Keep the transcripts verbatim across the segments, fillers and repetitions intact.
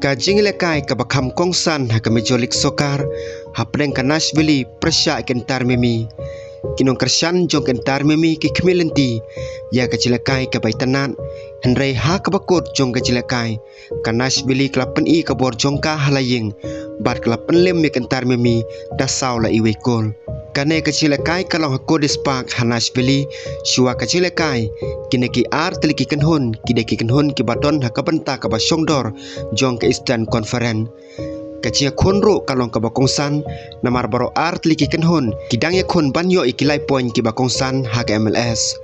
Ka jingïalehkai kaba kham kongsan ha ka Major League Soccer hapdeng ka Nash Valley pyrshah ïa ka Inter Miami. Ki nongkyrshan jong ka Inter Miami ki khmih lynti ïa ka jingïalehkai kaba itynnad, hynrei ha kaba kut jong ka jingïalehkai, ka Nash Valley ka la pyni ka bor jong ka ha la ïing bad ka la pynlem ïa ka Inter Miami da saw la iwei kol. Kane ka jingïalehkai ka long ha Cordis Park ha Nash Valley. Shuwa ka jingïalehkai, kine ki ar tylli ki kynhun ki dei ki kynhun kiba don ha ka bynta kaba shongdor jong ka Eastern Conference. Ka jingïakhun ruh ka long kaba kongsan, namar baroh ar tylli ki kynhun ki dang ïakhun ban ïoh ïa ki lai point kiba kongsan ha ka M L S.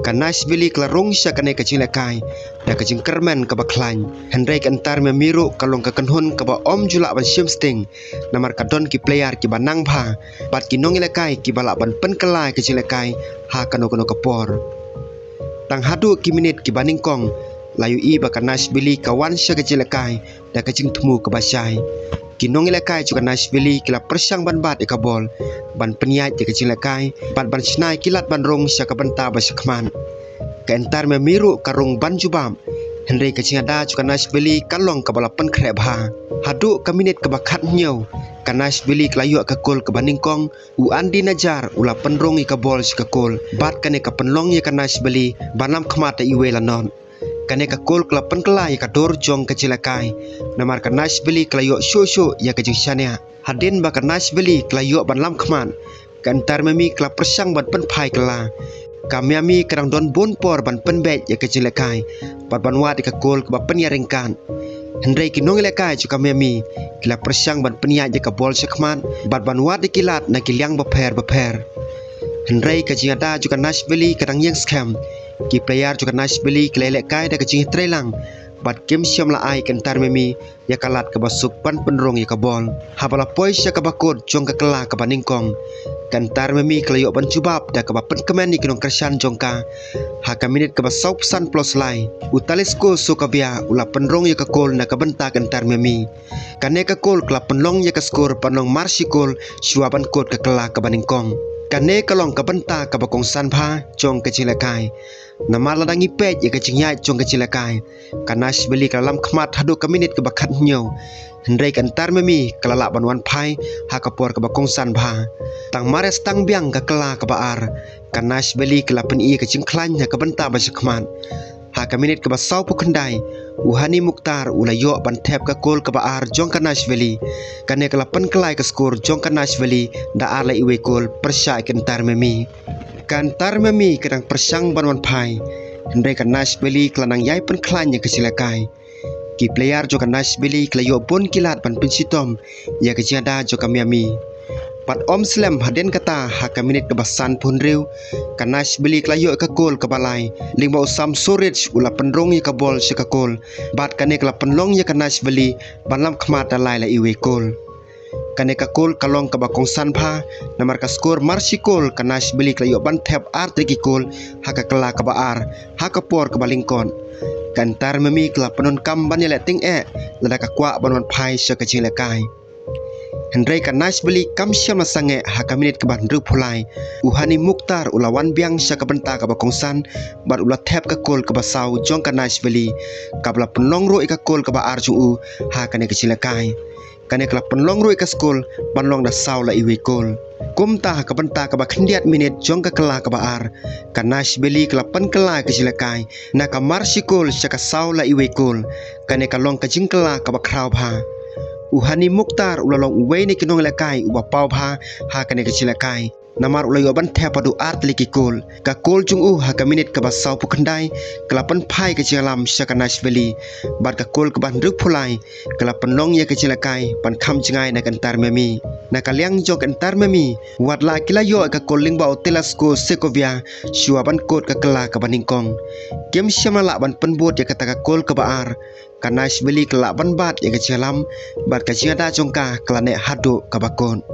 Ka Nash Valley ka la rung sha kane ka jingïalehkai da ka jingkyrmen kaba khlaiñ, hynrei ka Inter Miami ruh ka long ka kynhun kaba ym ju lah ban shim sting, namar ka don ki player kiba nang bha bad ki nongïalehkai kiba lah ban pynkylla ïa ka jingïalehkai ha kano kano ka por. Tang haduh ki minit kiba nyngkong la ïohi ba ka Nash Valley ka wan sha ka jingïalehkai da ka jingthmu kaba shai. Ki nongïalehkai jong ka Nash Valley ki la pyrshang ban bat ïa ka bol, ban pynïaid ïa ka jingïalehkai bad ban shna ïa ki lad ban rung sha ka bynta ba shakhmat. Ka Inter Miami ruh ka rung ban jubab, hynrei ka jingïada jong ka Nash Valley ka long kaba la pynkhreh bha. Haduh ka minit kaba khathynñiew, ka Nash Valley ka la ïoh ka kol kaba nyngkong. U Andy Najar u la pynrung ïa ka bol sha ka kol bad kane ka pynlong ïa ka Nash Valley ban lam khmat da iwei la nod. Kane ka kol ka la pynkylla ïa ka dur jong ka jingïalehkai, namar ka Nash Valley ka la ïoh shuh shuh ïa ka jingshaniah. Hadien ba ka Nash Valley ka la ïoh ban lam khmat, ka Inter Miami ka la pyrshang ban pynphai kylla. Ka Miami ka dang don bun por ban pynbeit ïa ka jingïalehkai bad ban wad ïa ka kol kaba pynïaryngkat. Hynrei ki nongïalehkai jong ka Miami ki la pyrshang ban pynïaid ïa ka bol shakhmat bad ban wad ïa ki lad na ki liang bapher bapher. Hynrei ka jingïada jong ka Nash Valley ka dang ïeng skhem. Ki player jong ka Nash Valley ki la ïalehkai da ka jingïatreilang bad kim shym la ai ka Inter Miami ïa ka lad kaba suk ban pynrung ïa ka bol. Haba la poi sha kaba kut jong ka kylla kaba nyngkong, ka Inter Miami ka la ïoh ban jubab da kaba pynkmen ïa ki nongkyrshan jong ka. Ha ka minit kaba sawphew san plus lai, u Talisco Socavia u la pynrung ïa ka kol na ka bynta ka Inter Miami. Kane ka kol ka la pynlong ïa ka score ban long mar shi kol shuwa ban kut ka kylla kaba nyngkong. Kane ka long ka bynta kaba kongsan bha jong ka jingïalehkai, namar lada ngi peit ïa ka jingïaid jong ka jingïalehkai, ka Nash Valley ka la lam khmat haduh ka minit kaba khathynñiew, hynrei ka Inter Miami ka la lah ban wan phai ha ka por kaba kongsan bha. Tang mar ïa sdang biang ka kylla kaba ar, ka Nash Valley ka la pyni ïa ka jingkhlaiñ ha ka bynta ba shakhmat. Ha ka minit kaba sawphew khyndai, u Hani Mukhtar u la ïoh ban thep ka kol kaba ar jong ka Nash Valley. Kane ka la pynkylla ïa ka score jong ka Nash Valley da ar la iwei kol pyrshah ïa ka Inter Miami. Ka Inter Miami ka dang pyrshang ban wan phai, hynrei ka Nash Valley ka la nang ïai pynkhlaiñ ïa ka jingïalehkai. Ki player jong ka Nash Valley ka la ïoh bun ki lad ban pynshitom ïa ka jingïada jong ka Miami. Bad ym slem hadien kata, ha ka minit kaba sanphew hynriew, ka Nash Valley ka la ïoh ïa ka kol kaba lai lyngba u Sam Suric u la pynrung ïa ka bol sha ka kol. Bad kane ka la pynlong ïa ka Nash Valley ban lam khmat da lai la iwei kol. Kane ka kol ka long kaba kongsan bha, namar ka score mar shi kol ka Nash Valley ka la ïoh ban thep ar tylli ki kol ha ka kylla kaba ar ha ka por kaba lyngkot. Ka Inter Miami ka la pyndonkam ban ïaleh tyngeh lada ka kwah ban wan phai sha ka jingïalehkai. Hynrei ka Nash Valley kam shym la sangeh. Ha ka minit kaba hynriewphew lai, u Hani Mukhtar u la wan biang sha ka bynta kaba kongsan bad u la thep ka kol kaba saw jong ka Nash Valley, kaba la pynlong ruh ïa ka kol kaba ar jong u ha kane ka jingïalehkai. Kane ka la pynlong ruh ïa ka score ban long da saw la iwei kol. Kumta ha ka bynta kaba khyndiat minit jong ka kylla kaba ar, ka Nash Valley ka la pynkylla ïa ka jingïalehkai na ka mar shi kol sha ka saw la iwei kol. Kane ka long ka jingkylla kaba khraw bha. U Hani Mukhtar u la long uwei na ki nongïalehkai uba paw bha ha kane ka jingïalehkai, namar u la ïoh ban thep haduh ar tylli ki kol. Ka kol jong u ha ka minit kaba sawphew khyndai ka la pynphai ka jingïalam sha ka Nash Valley. Bad ka kol kaba hynriewphew lai ka la pynlong ïa ka jingïalehkai ban kham jngai na ka Inter Miami. Na ka liang jong ka Inter Miami, wat la ki la ïoh ïa ka kol lyngba u Talisco Socavia shuwa ban kut ka kylla kaba nyngkong, kim shym la lah ban pynbud ïa kata ka kol kaba ar. Ka Nash Valley ka la lah ban bat ïa ka jingïalam bad ka jingïada jong ka ka la neh haduh kaba kut.